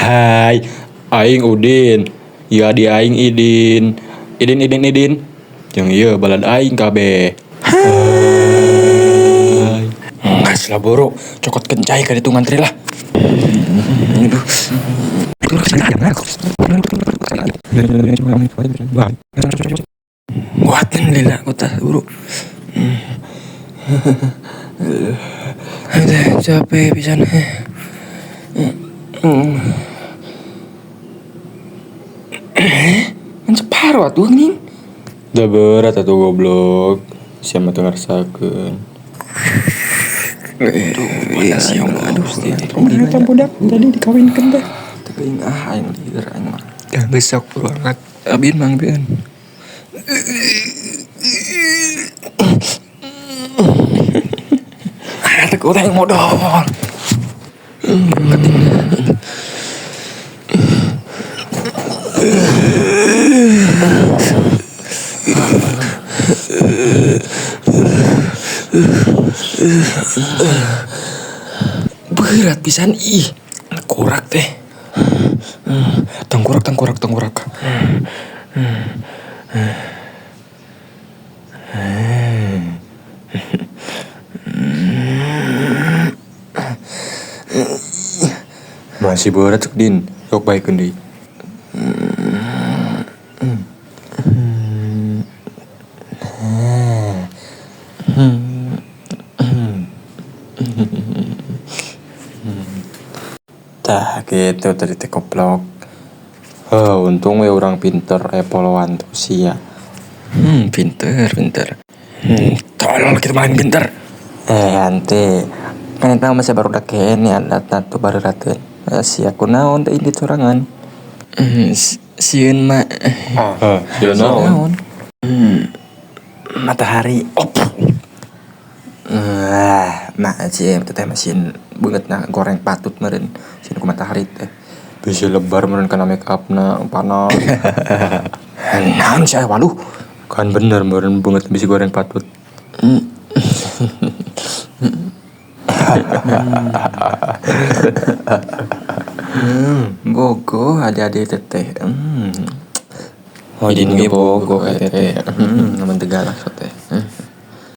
Hai, aing Udin. Ieu adi aing Idin. Idin Idin Idin. Jeung ieu balad aing kabeh. Hai. Ngas lah boro, cokot kencai ka ditu ngantri lah. Aduh. Buatan lila kota buru. Aduh, capek pisan. Kan separo atuh geuning. Da berat atuh goblok. Sia mah teu ngarasakeun. Aduh, panas ya Allah. Aduh, Kumaha eta budak jadi dikawinkeun teh? Teuing ah aing lieur aing mah. Dah besok banget. Abin mang bin. Ah, teu kurang modal. Berat pisan ih. Kurak teh. Tengkurak tengkurak tengkurak. Masih berat cek Din. Sok baekeun deui. Tah kitu tadi teh goblok. Heuh untung we urang pinter aya poloan tuh sia. Pinter pinter. Tolol kitu mah lain pinter. Eh hante, kan eta masih barudak keneh adatna tuh bareurateun. Sia kunaon teh indit sorangan. Sieun mah. Heh, sieun naon? Matahari. Ah, mah sieun teh mesin beungeutna goreng patut meureun sieun ku matahari teh. Bisi lebar meureun kana make upna panas. Naon sia waluh. Kan bener meureun beungeut bisi goreng patut. Bogoh adi-adi teteh. Oh, Idin ge ge bogoh bogoh ka ka teteh. teteh. Lamun teu galak sok teh.